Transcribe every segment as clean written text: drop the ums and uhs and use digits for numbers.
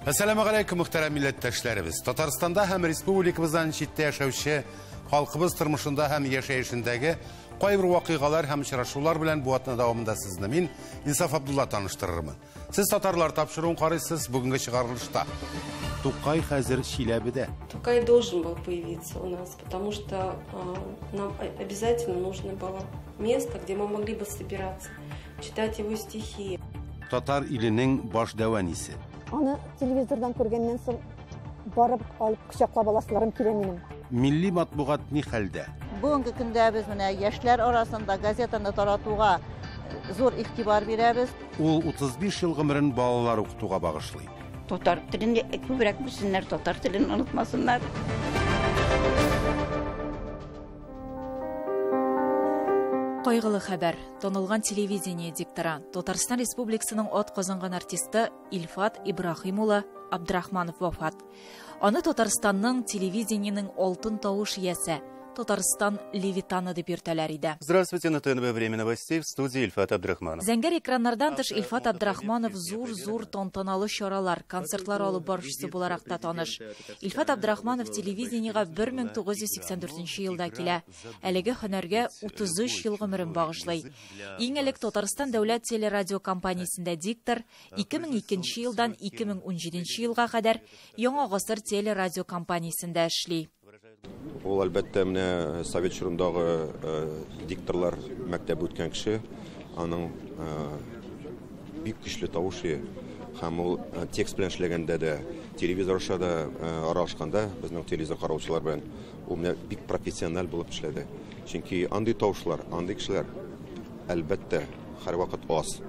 Әссәламү галәйкүм, мөхтәрәм милләттәшләребез. Татарстанда һәм республикабыздан читтә яшәүче халкыбыз тормышында һәм яшәешендәге кайбер вакыйгалар һәм очрашулар белән бу атна дәвамында сезне мин, Инсаф Абдулла, таныштырырмын. Сез татарлар тапшыруын карыйсыз бүгенге чыгарылышта. Тукай хәзер Чиләбедә. Тукай должен был появиться у нас, потому что нам обязательно нужно было место, где мы могли бы собираться, читать его стихи. Татар иленең баш дәвәнисе. Аны телевизордан күргәннән соң барып алып кочаклап аласыларым килә минем. Милли матбугат ни хәлдә? Бүгенге көндә без менә яшьләр арасында газетаны таратуга зур игътибар бирәбез. Ул 35 ел гомерен балалар укытуга багышлый. Татар телен күбрәк белсеннәр, татар телен онытмасыннар. Кайгылы хәбәр. Танылган телевидение дикторы, Татарстан Республикасының ат казанган артисты Илфат Ибраһим улы Абдрахманов вафат. Аны Татарстанның телевидениенең алтын тавыш иясе, Татарстан Левитаны дип йөртәләр иде. Здравствуйте, на ТНВ «Время новостей», в студии Ильфат Абдрахманов. Зәңгәр экраннардан тыш Илфат Абдрахманов зур-зур тантаналы чаралар, концертлар алып баручысы буларак та таныш. Илфат Абдрахманов телевидениегә 1984 елда килә. Әлеге һөнәргә 33 ел гомерен багышлый. Иң элек Татарстан дәүләт телерадиокомпаниясендә диктор, 2002 елдан 2017 елга кадәр Яңа гасыр телерадиокомпаниясендә эшли. Ул әлбәттә менә совет чорындагы дикторлар мәктәбе үткән кеше, аның бик көчле тавышы һәм ул текст белән эшләгәндә дә, телевизор аша да аралашканда безнең телевизор караучылар белән ул менә бик профессиональ булып эшләде. Чөнки андый тавышлар, андый кешеләр әлбәттә һәрвакыт аз.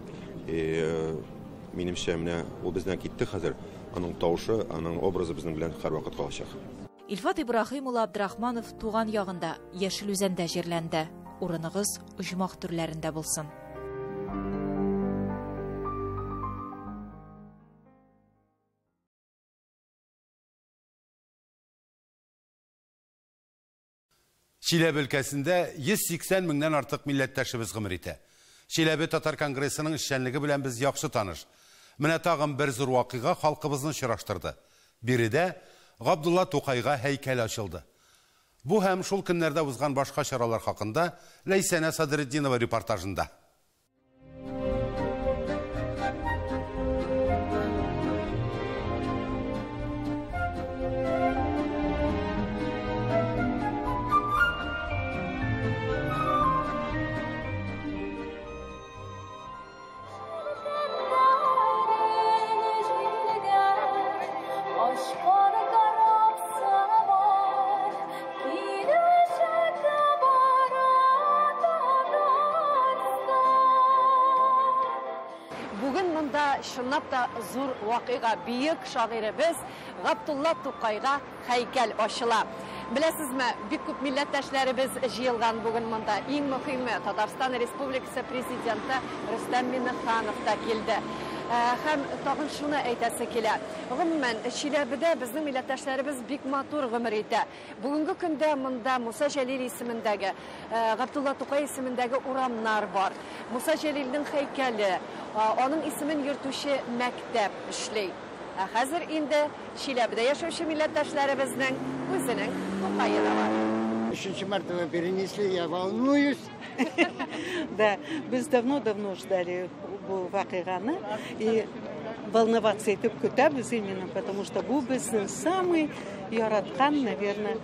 Минемчә, менә ул бездән китте хәзер, аның тавышы, аның образы безнең белән һәрвакыт калачак. Илфат Ибраһим улы Абдрахманов туган ягында, Яшел Үзәндә җирләнде. Урыныгыз оҗмах түрләрендә булсын. Чиләбе өлкәсендә 180 меңнән артык милләттәшебез гомер итә. Чиләбе татар конгрессының эшчәнлеге белән без яхшы таныш. Менә тагын бер зур вакыйга халкыбызны очраштырды. Биредә Габдулла Тукайга һәйкәл ачылды. Бу һәм шул көннәрдә узган башка чаралар хакында Ләйсәнә Садретдинова репортажында. Чынлап та зур вакыйга, бөек шагыйребез Габдулла Тукайга һәйкәл ачыла. Беләсезме, бик күп милләттәшләребез җыелган бүген монда. Иң мөһиме, Татарстан Республикасы президенты Рөстәм Миңнеханов та килде. Һәм тагын шуны әйтәсе килә. Гомумән, Чиләбедә безнең милләттәшләребез бик матур гомер итә. Бүгенге көндә монда Муса Җәлил исемендәге, Габдулла Тукай исемендәге урамнар бар. Муса Җәлилнең һәйкәле, аның исемен йөртүче мәктәп эшли. Ә хәзер инде Чиләбедә яшәүче милләттәшләребезнең үзенең Тукае да бар. Өченче мәртәбә перенесли, я волнуюсь. Да, без давно-давно ждали бу вакыйганы и волноваться итеп көтәбез именно, потому что бу безнең самый яраткан, наверное,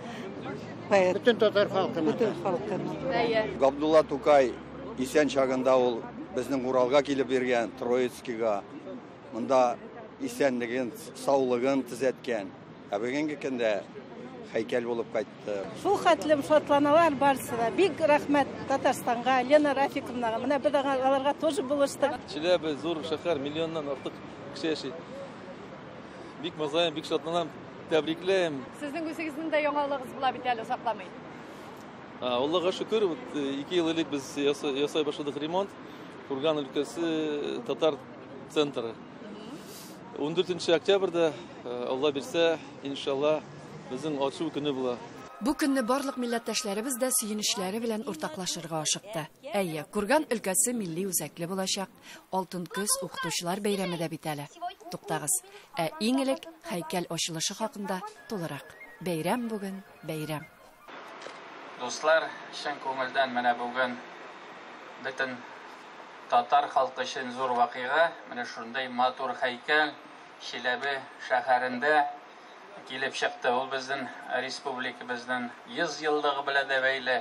поэт. Бөтен татар халкының. Бөтен халкының. Габдулла Тукай исән чагында ул безнең Уралга килеп йөргән, Троицкига. Монда исәнлеген, саулыгын төзәткән. Ә бүгенге көндә һәйкәл булып кайтты. Шул хәтлем шатланалар барысы да. Бик рәхмәт Татарстанга, Лена Рафиковнага. Менә без аларга тоже булыштык. Чиләбе зур шәһәр, миллионнан артык кеше яши. Бик мазаем, бик шатланам, тәбрикләйм. Сезнең үзегезнең дә яңалыгыз була бит әле озакламый. Аллага шөкер, 2 ел элек без ясай башладык ремонт. Курган өлкәсе татар центры. 14 октябрьдә, Алла бирсә, иншалла, безнең ачу көне була. Бу көнне барлык милләттәшләребез дә сөенечләре белән уртаклашырга ашыкты. Әйе, Курган өлкәсе милли үзәкле булачак. Алтын көз укытучылар бәйрәме дә бит әле. туктагыз. Ә иң элек һәйкәл ачылышы хакында тулырак. Бәйрәм бүген, бәйрәм. Дуслар, чын күңелдән менә бүген бөтен татар халкы өчен зур вакыйга, менә шундай матур һәйкәл Чиләбе шәһәрендә килеп чыкты. Ул безнең республикабызның 100 еллыгы белән дә бәйле.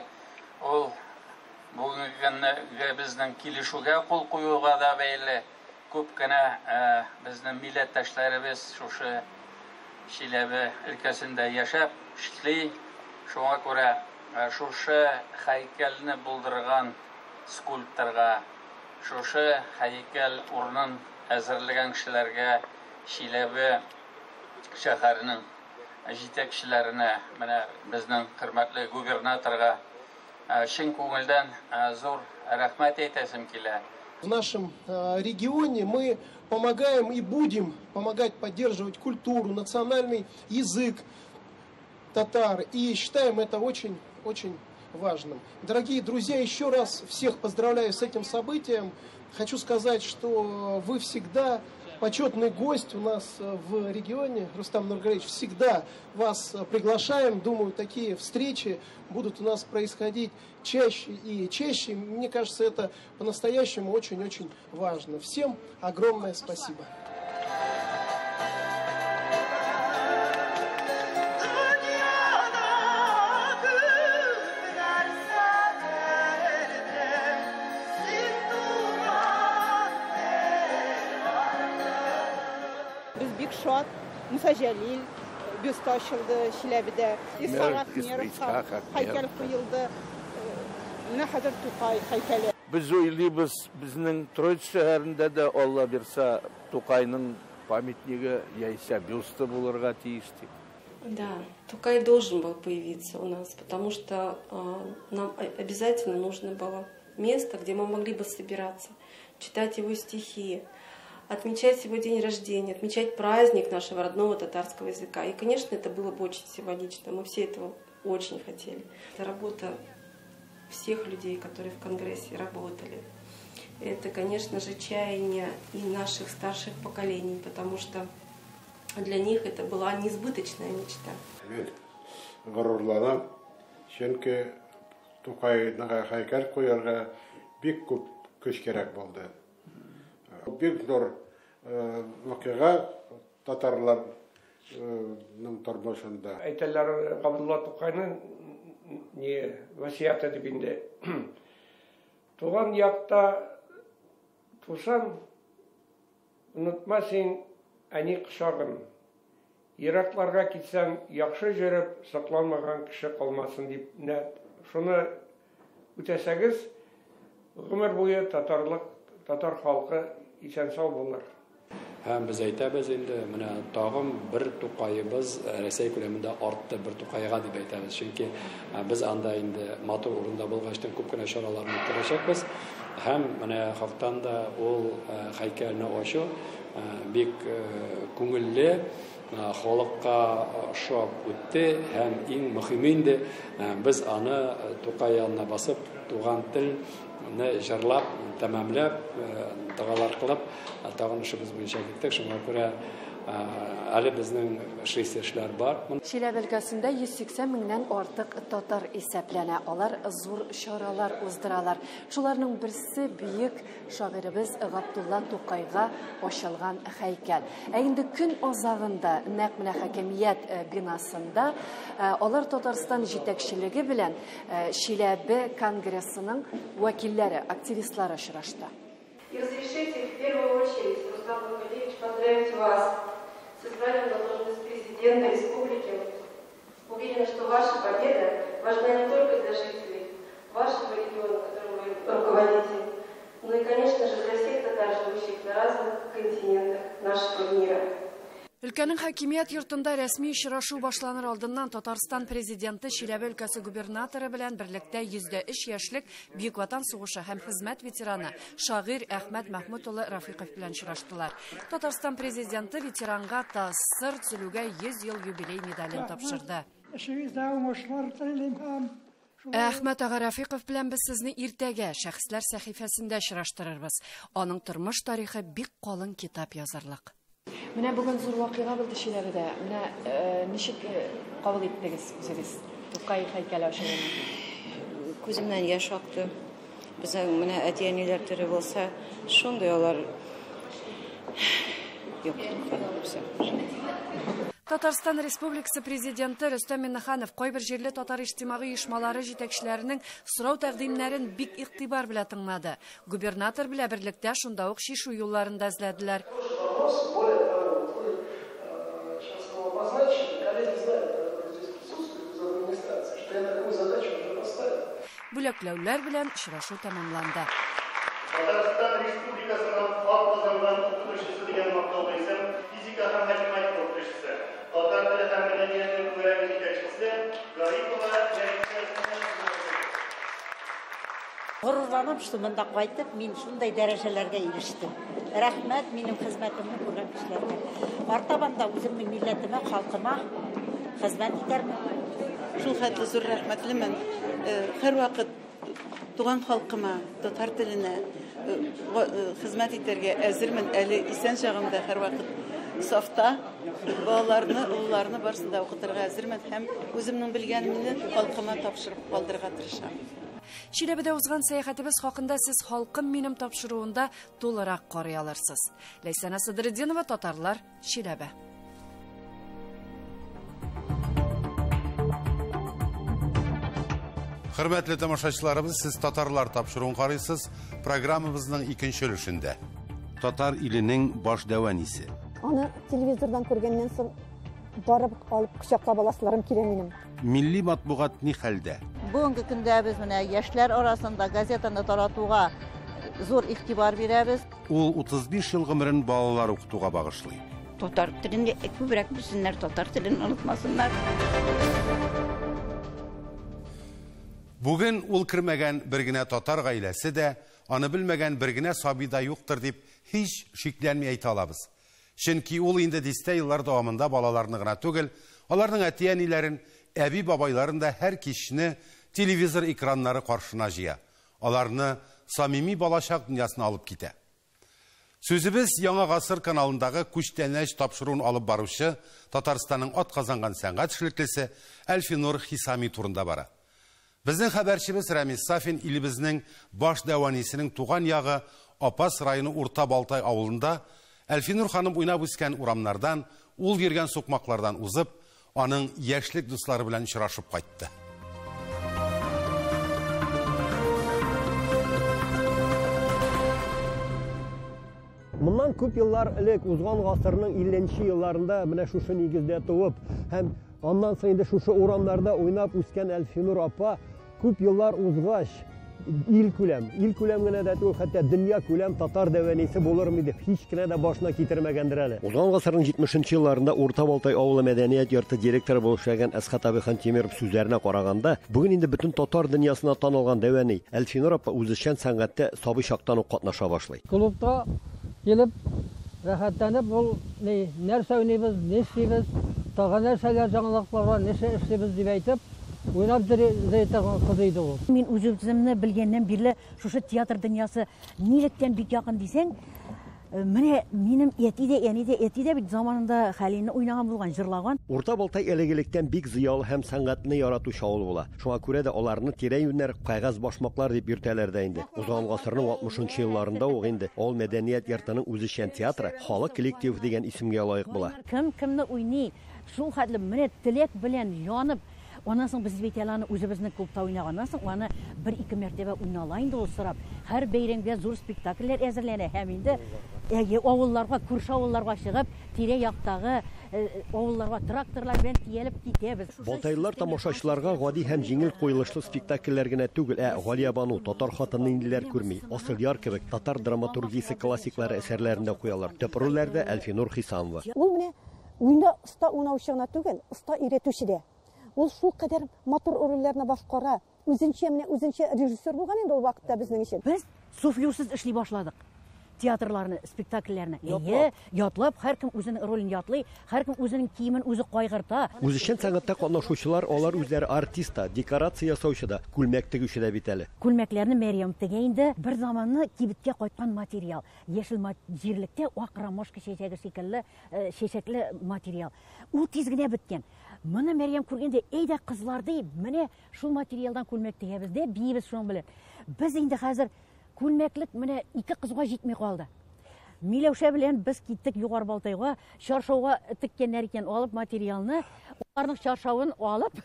Ул бүгенге безнең килешүгә кул куюга да бәйле. Күп кенә безнең милләттәшләребез шушы Чиләбе өлкәсендә яшәп эшли. Шуңа күрә шушы һәйкәлне булдырган скульпторга, шушы һәйкәл урынын әзерләгән кешеләргә, Чиләбе шәһәренең җитәкчеләренә, менә безнең хөрмәтле губернаторга чын күңелдән зур рәхмәт әйтәсем килә. В нашем регионе мы помогаем и будем помогать поддерживать культуру, национальный язык татар. И считаем это очень-очень важным. Дорогие друзья, еще раз всех поздравляю с этим событием. Хочу сказать, что вы всегда почетный гость у нас в регионе, Рустам Нургалиевич, всегда вас приглашаем. Думаю, такие встречи будут у нас происходить чаще и чаще. Мне кажется, это по-настоящему очень-очень важно. Всем огромное спасибо. Шат, Муса Җәлил бюсты ачылды Чиләбедә, Исхак Ахмеров һәйкәл куелды, менә хәзер Тукай һәйкәле. Без уйлыйбыз, безнең Троиц шәһәрендә дә, Алла бирса, Тукайның памятнигы яисә бюсты булырга тиеш дип. Да, Тукай должен был появиться у нас, потому что нам обязательно нужно было место, где мы могли бы собираться, читать его стихи, отмечать его день рождения, отмечать праздник нашего родного татарского языка. И, конечно, это было бы очень символично. Мы все этого очень хотели. Это работа всех людей, которые в Конгрессе работали. Это, конечно же, чаяние и наших старших поколений, потому что для них это была несбыточная мечта. Мин горурланам, чөнки Тукайга һәйкәл куярга бик күп көч кирәк булды. Бик зур вакыйга татарларның тормышында. Әйтәләр Габдулла Тукайның не васияте дип инде. Туган якта тусаң, онытма син әни кочагын. Еракларга китсәң, яхшы йөреп, сакланмаган кеше калмасын дип. Менә шуны үтәсәгез, гомер буе татарлык, татар халкы исән-сау булыр. Һәм без әйтәбез инде, менә тагын бер Тукайыбыз Рәсәй күләмендә артты бер Тукайга дип әйтәбез. Чөнки без анда инде матур урында булгачтан күп кенә чараларны үткәрәчәкбез. Һәм менә хактан да ул һәйкәлне ачу бик күңелле, халыкка ошап үтте. Һәм иң мөһиме инде без аны Тукай янына басып, туган тел җырлап, тәмамлап, догалар кылып, тагын эшебез буенча киттек. Шуңа күрә әле безнең эшлисе эшләр бар. Чиләбе өлкәсендә 180 меңнән артык татар исәпләнә. Алар зур чаралар уздыралар. Шуларның берсе бөек шагыйребез Габдулла Тукайга ачылган һәйкәл. Ә инде көн азагында нәкъ менә хакимият бинасында алар Татарстан җитәкчелеге белән Чиләбе конгрессының вәкилләре, активистлары очрашты. И разрешите в первую очередь, Рустам Нургалиевич, поздравить вас с избранием на должность президента республики. Уверена, что ваша победа важна не только для жителей вашего региона, которым вы руководите, но и, конечно же, для всех татар, живущих на разных континентах нашего мира. Өлкәнең хакимият йортында рәсми очрашу башланыр алдыннан Татарстан президенты Чиләбе өлкәсе губернаторы белән берлектә 103 яшьлек Бөек Ватан сугышы һәм хезмәт ветераны шагыйрь Әхмәт Мәхмүт улы Рафиков белән очраштылар. Татарстан президенты ветеранга ТАССР төзелүгә 100 ел юбилей медален тапшырды. Эшегездә уңышлар телим һәм Әхмәт ага Рафиков белән без сезне иртәгә Шәхесләр сәхифәсендә очраштырырбыз. Аның тормыш тарихы бик калын китап язарлык. Менә бүген зур вакыйга булды Чиләбедә. Менә ничек кабул иттегез үзегез Тукай һәйкәле ачылуны? Күземнән яшь акты. Безнең менә әти-әниләр тере булса, шундый алар юк. Татарстан Республикасы Президенты Рөстәм Миңнеханов кайбер җирле татар иҗтимагый оешмалары җитәкчеләренең сорау-тәкъдимнәрен бик игътибар белән тыңлады. Губернатор белән берлектә шунда ук чишү юлларын да эзләделәр. Бүләкләүләр белән очрашу тәмамланды. Татарстан Республикасының атказанган укытучысы дигән мактаулы исем физика һәм математика укытучысы, татар теле һәм мәдәнияте түгәрәге җитәкчесе Гарипова Нәфисә Горурланам, что монда кайтып, мин шундай дәрәҗәләргә ирештем. Рәхмәт минем хезмәтемне күргән кешеләргә. Артабан да үземнең милләтемә, халкыма хезмәт итәрмен. Шул хәтле зур рәхмәтлемен. Һәрвакыт туган халкыма, татар теленә хезмәт итәргә әзермен. Әле исән чагымда һәрвакыт сафта балаларны, олыларны барысын да укытырга әзермен һәм үземнең белгәнемне халкыма тапшырып калдырырга тырышам. Чиләбедә узган сәяхәтебез хакында сез Халкым минем тапшыруында тулырак карый алырсыз. Ләйсәнә Садретдинова, Татарлар, Чиләбе. Хөрмәтле тамашачыларыбыз, сез Татарлар тапшыруын карыйсыз. Программабызның икенче өлешендә. Татар иленең баш дәвәнисе. Аны телевизордан күргәннән соң барып алып кочаклап аласыларым килә минем. Милли матбугат ни хәлдә? Бүгенге көндә без менә яшьләр арасында газетаны таратуга зур игътибар бирәбез. Ул 35 ел гомерен балалар укытуга багышлый. Татар телен күбрәк белсеннәр, татар телен онытмасыннар. Бүген ул кермәгән бер генә татар гаиләсе дә, аны белмәгән бер генә сабый да юктыр дип һич шикләнми әйтә алабыз. Чөнки ул инде дистә еллар дәвамында балаларны гына түгел, аларның әти-әниләрен, әби-бабайларын да һәр кичне телевизор экраннары каршына җыя. Аларны самими балачак дөньясына алып китә. Сүзебез Яңа Гасыр каналындагы Күчтәнәч тапшыруын алып баручы Татарстанның атказанган сәнгать эшлеклесе Әлфинур Хисами турында бара. Безнең хәбәрчебез Рамис Сафин илебезнең баш дәванисенең туган ягы Апас районы Урта Балтай авылында Әлфинур ханым уйнап үскән урамнардан, ул йөргән сукмаклардан узып, аның яшьлек дуслары белән очрашып кайтты. Моннан күп еллар элек, узган гасырның 50 елларында менә шушы нигездә туып һәм аннан соң инде шушы урамнарда уйнап үскән Әлфинур апа күп еллар узгач ил күләм, ил күләм генә дә түгел, хәтта дөнья күләм татар дәвәнисе булырмы дип һич кенә дә башына китермәгәндер әле. Узган гасырның 70 елларында Урта Балтай авылы мәдәният йорты директоры булып эшләгән Әсхәт абый Хантимиров сүзләренә караганда, бүген инде бөтен татар дөньясына танылган дәвәни Әлфинур апа үзешчән сәнгатьтә сабый чактан ук катнаша башлый. Клубта килеп рәхәтләнеп ул нәрсә уйныйбыз, нишлибез, тагы нәрсәләр яңалыклар бар, нәрсә эшлибез дип әйтеп, уйнап йөри торган кыз иде ул. Мин үземне белгәннән бирле шушы театр дөньясы нилектән бик якын дисәң, менә минем әти дә, әни дә, әти дә бит заманында Хәлилне уйнаган булган, җырлаган. Урта Балтай элек-электән бик зыялы һәм сәнгатьне яратучы авыл була. Шуңа күрә дә аларны тирә-юньнәр кәгазь башмаклар дип йөртәләр дә инде. Узган гасырның 60 елларында ук инде авыл мәдәният йортының үзешчән театры халык коллективы дигән исемгә лаек була. Кем кемне уйный, шул хәтле менә теләк белән янып, аннан соң без бит әле аны үзебезнең клубта уйнаганнан соң, аны бер-ике мәртәбә уйнала инде ул сорап. Һәр бәйрәмгә зур спектакльләр әзерләнә һәм инде авылларга, күрше авылларга чыгып, тирә-яктагы авылларга тракторлар белән төялеп китәбез. Балтайлылар тамашачыларга гади һәм җиңел куелышлы спектакльләр генә түгел, ә Галиябану, татар хатыны ниләр күрми, Асылъяр кебек татар драматургиясе классиклары әсәрләрен дә куялар. Төп рольләрдә Әлфинур Хисамова. Ул менә уйында оста уйнаучы гына түгел, оста өйрәтүче дә. Ул шул кадәр матур рольләрне башкара. Үзенчә менә үзенчә режиссер булган инде ул вакытта безнең өчен. Без суфлерсыз эшли башладык. Театрларны, спектакльләрне. Әйе, ятлап, һәркем үзенең ролен ятлый, һәркем үзенең киемен үзе кайгырта. Үзешчән сәнгатьтә катнашучылар алар үзләре артист та, декорация ясаучы да, күлмәк тегүче дә бит әле. Күлмәкләрне Мәрьям тегә инде. Бер заманны кибеткә кайткан материал. Яшел җирлектә ак ромашка чәчәге шикелле чәчәкле материал. Ул тиз генә беткән. Моны Мәрьям күргәндә, әйдә, кызлар, ди, менә шул материалдан күлмәк тегәбез дә, биибез шуның белән. Без инде хәзер күлмәклек менә ике кызга җитми калды. Миләүшә белән без киттек Югары Балтайга, чаршауга теккәннәр икән, алып материалны, аларның чаршавын алып,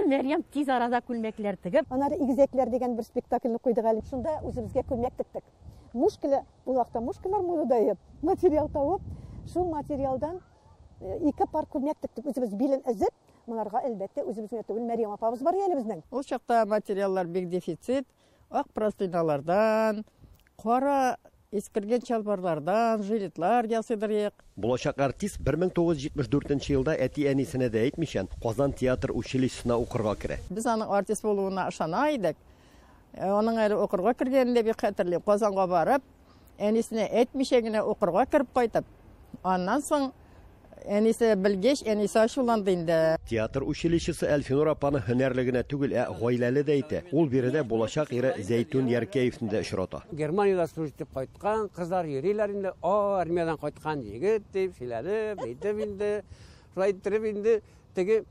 Мәрьям тиз арада күлмәкләр тегеп. Аннары Игезәкләр дигән бер спектакльне куйдык әле. Шунда үзебезгә күлмәк тектек. Мушкеля, ул вакытта мушкалар модада иде. Материал табып, шул материалдан ике пар күлмәк тектек. Үзебез билен эзеп, монарга, әлбәттә, үзебез генә түгел, Мәрьям апабыз бар әле безнең. Ул чакта материаллар бик дефицит. Ак простыналардан, кара искергән чалбарлардан жилетлар ясыйдыр. Булачак артист 1974 елда әти-әнисенә дә әйтмичә Казан театр училищесына укырга керә. Без аның артист булуына ышана идек. Аның әле укырга кергәнен дә бик хәтерлим. Казанга барып, әнисенә әйтмичә генә укырга кереп кайтып, аннан соң әнисе белгәч, әнисе ачуланды инде. Театр училищесы Әлфинур апаны һөнәрле генә түгел, ә гаиләле дә итә. Ул биредә булачак ире Зәйтүн Яркәевны дә очрата. Германиядә служить итеп кайткан кызлар йөриләр инде. О, армиядән кайткан егет дип сөйләнеп, әйтеп инде. Шулай иттереп инде теге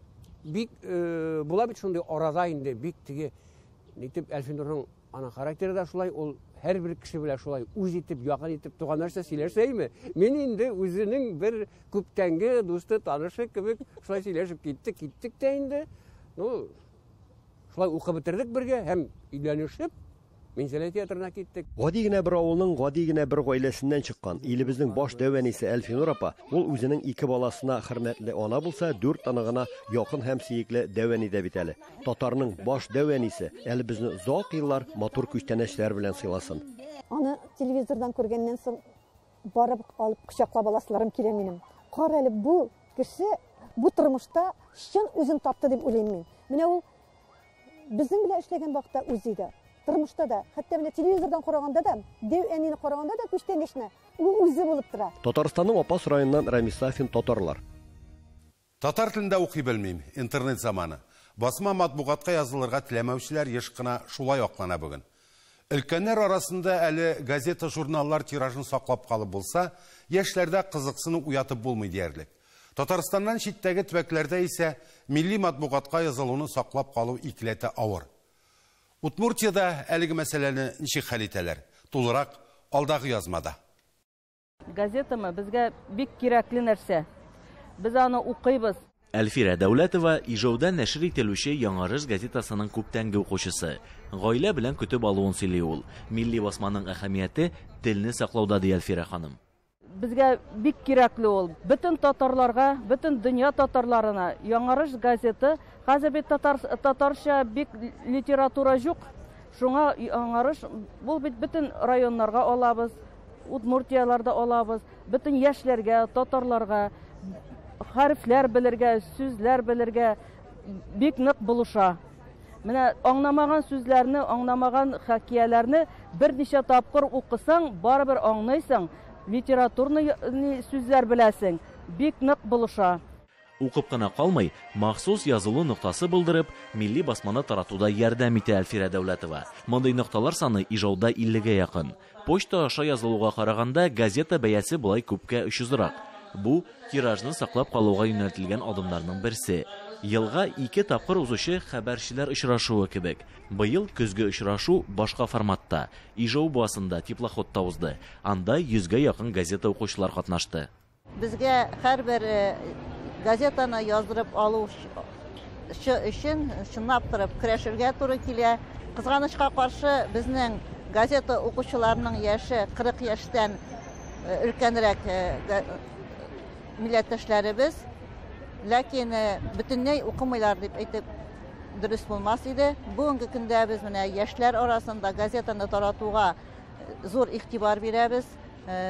бик була бит шундый арада инде бик теге нитеп Әлфинурның аның характеры да шулай, ул һәрбер кеше белән шулай үз итеп, якын итеп туганнарча сөйләшәйме? Мин инде үзенең бер күптәнге дусты, танышы кебек шулай сөйләшеп киттек, киттек тә инде. Ну, шулай укып бетердек бергә һәм өйләнешеп Минзәлә театрына киттек. Гади генә бер авылның гади генә бер гаиләсеннән чыккан илебезнең баш дәү әнисе Әлфинур апа, ул үзенең ике баласына хөрмәтле ана булса, дүрт оныгына якын һәм сөекле дәү әни дә бит әле. Татарның баш дәү әнисе әле безне озак еллар матур күчтәнәчләр белән сыйласын. Аны телевизордан күргәннән соң барып алып кочаклап аласыларым килә минем. Кара әле, бу кеше бу тормышта чын үзен тапты дип уйлыйм мин. Менә ул безнең белән эшләгән вакытта үзе иде. Тормышта да, хәтта менә телевизордан караганда да, дәү әнине караганда да күчтәнәчне ул үзе булып тора. Татарстанның Апас районыннан Рамис Сафин, Татарлар. Татар телендә укый белмим, интернет заманы. Басма матбугатка язылырга теләмәүчеләр еш кына шулай аклана бүген. Өлкәннәр арасында әле газета-журналлар тиражын саклап калып булса, яшьләрдә кызыксыну уятып булмый диярлек. Татарстаннан читтәге төбәкләрдә исә милли матбугатка язылуны саклап калу икеләтә авыр. Удмуртиядә әлеге мәсьәләне ничек хәл итәләр? Тулырак алдагы язмада. Газетамы безгә бик кирәкле нәрсә. Без аны укыйбыз. Әлфирә Дәүләтова Ижауда нәшер ителүче Яңарыш газетасының күптәнге укучысы. Гаилә белән көтеп алуын сөйли ул. Милли басманың әһәмияте телне саклауда, ди Әлфирә ханым. Безгә бик кирәкле ул. Бөтен татарларга, бөтен дөнья татарларына Яңарыш газеты. Хәзер бит татарча бик литература юк. Шуңа Яңарыш бул бит бөтен районнарга алабыз, Удмуртияларда алабыз, бөтен яшьләргә, татарларга хәрефләр белергә, сүзләр белергә бик нык булыша. Менә аңламаган сүзләрне, аңламаган хикәяләрне берничә тапкыр укысаң, барыбер аңлыйсың, литературный сүзләр беләсең, бик нык булыша. Укып кына калмый, махсус язылу ноктасы булдырып, милли басманы таратуда ярдәм итә Әлфирә Дәүләтова. Мондый нокталар саны Ижауда 50-гә якын. Почта аша язылуга караганда газета бәясе болай күпкә очсызрак. Бу тиражны саклап калуга юнәлтелгән адымнарның берсе. Елга 2 тапкыр узучы хәбәрчеләр очрашуы кебек. Быел көзге очрашу башка форматта. Ижау буасында теплоходта узды. Анда 100-гә якын газета укучылар катнашты. Безгә һәрбер газетаны яздырып алучы өчен чынлап торып көрәшергә туры килә. Кызганычка каршы, безнең газета укучыларының яше 40 яшьтән өлкәнрәк милләттәшләребез, ләкин бөтенләй укымыйлар дип әйтеп дөрес булмас иде. Бүгенге көндә без менә яшьләр арасында газетаны таратуга зур игътибар бирәбез.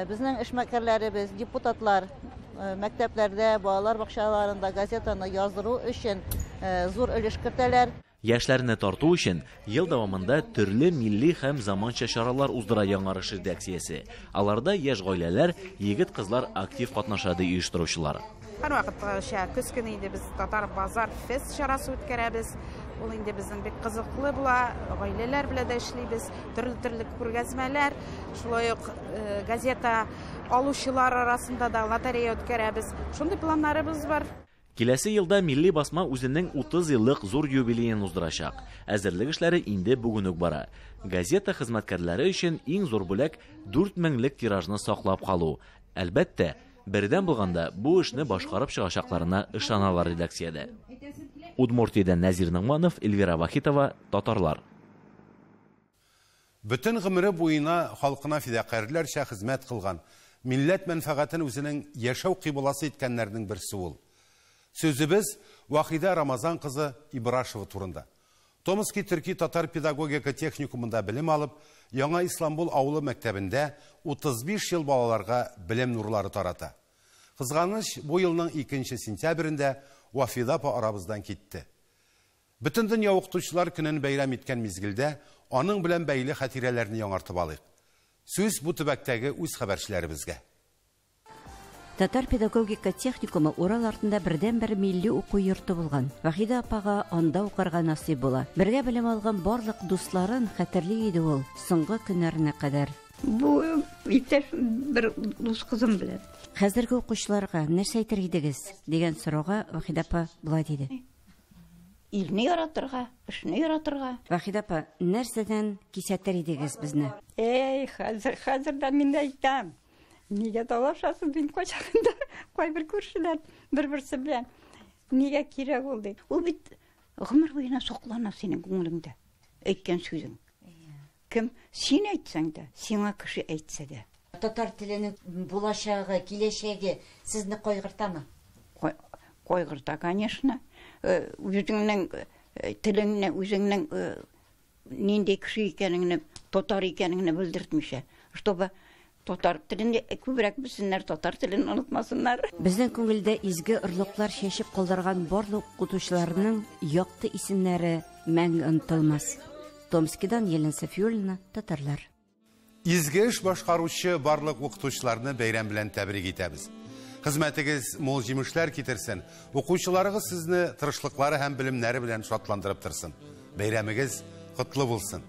Безнең эшмәкәрләребез, депутатлар мәктәпләрдә, балалар бакчаларында газетаны яздыру өчен зур өлеш кертәләр. Яшьләрне тарту өчен ел дәвамында төрле милли һәм заманча чаралар уздыра Яңарыш редакциясе. Аларда яшь гаиләләр, егет-кызлар актив катнаша, ди оештыручылар. Һәрвакыттагыча көз көне инде без Татар базар фест чарасы үткәрәбез. Ул инде безнең бик кызыклы була. Гаиләләр белән дә эшлибез, төрле-төрле күргәзмәләр, шулай ук газета алучылар арасында да лотерея үткәрәбез. Шундый планнарыбыз бар. Киләсе елда милли басма үзенең 30 еллык зур юбилеен уздырачак. Әзерлек эшләре инде бүген үк бара. Газета хезмәткәрләре өчен иң зур бүләк 4 меңлек тиражны саклап калу. Әлбәттә, бердәм булганда бу эшне башкарып чыгачакларына ышаналар редакциядә. Удмуртиядән Нәзир Ногманов, Эльвира Вахитова, Татарлар. Бөтен гомере буена халкына фидакарьләрчә хезмәт кылган, милләт мәнфәгатен үзенең яшәү кыйбласы иткәннәрнең берсе ул. Сүзебез Вахида Рамазан кызы Ибрашева турында. Томский төрки татар педагогика техникумында белем алып, Яңа Исламбул авылы мәктәбендә 35 ел балаларга белем нурлары тарата. Кызганыч, бу елның 2 сентябрендә Вафида апа арабыздан китте. Бөтен дөнья укытучылар көнен бәйрәм иткән мизгелдә аның белән бәйле хатирәләрне яңартып алыйк. Сүз бу төбәктәге үз хәбәрчеләребезгә. Татар педагогика техникумы Урал артында бердәнбер милли уку йорты булган. Вахида апага анда укырга насыйп була. Бергә белем алган барлык дусларын хәтерли иде ул соңгы көннәренә кадәр. Бу иптәш бер дус кызым белән. Хәзерге укучыларга нәрсә әйтер идегез дигән сорауга Вахида апа болай диде. Илне яратырга, эшне яратырга. Вахида апа, нәрсәдән кисәтер идегез безне? Эй, хәзер дә мин әйтәм. Нигә талашасыз мин кайчагында кайбер күршеләр бер-берсе белән. Нигә кирәк ул ди. Ул бит гомер буена саклана синең күңелеңдә. Әйткән сүзең. Кем син әйтсәң дә, сиңа кеше әйтсә дә. Татар теленең булачагы, киләчәге сезне кайгыртамы? Кайгырта, конечно. Үзеңнең телеңне, үзеңнең нинди кеше икәнеңне, татар икәнеңне белдертмичә, чтобы татар телен күбрәк белсеннәр, татар телен онытмасыннар. Безнең күңелдә изге орлыклар чәчеп калдырган барлык укытучыларның якты исемнәре мәңге онытылмас. Томскидан Елена Софиуллина, Татарлар. Изге эш башкаручы барлык укытучыларны бәйрәм белән тәбрик итәбез. Хезмәтегез мул җимешләр китерсен, укучыларыгыз сезне тырышлыклары һәм белемнәре белән шатландырып торсын. Бәйрәмегез котлы булсын.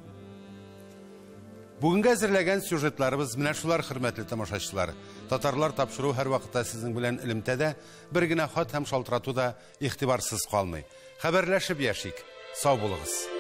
Бүгенге әзерләгән сюжетларыбыз менә шулар, хөрмәтле тамашачылар. Татарлар тапшыру һәр вакытта сезнең белән элемтәдә, бер генә хат һәм шалтырату да игътибарсыз калмый. Хәбәрләшеп яшик. Сау булыгыз.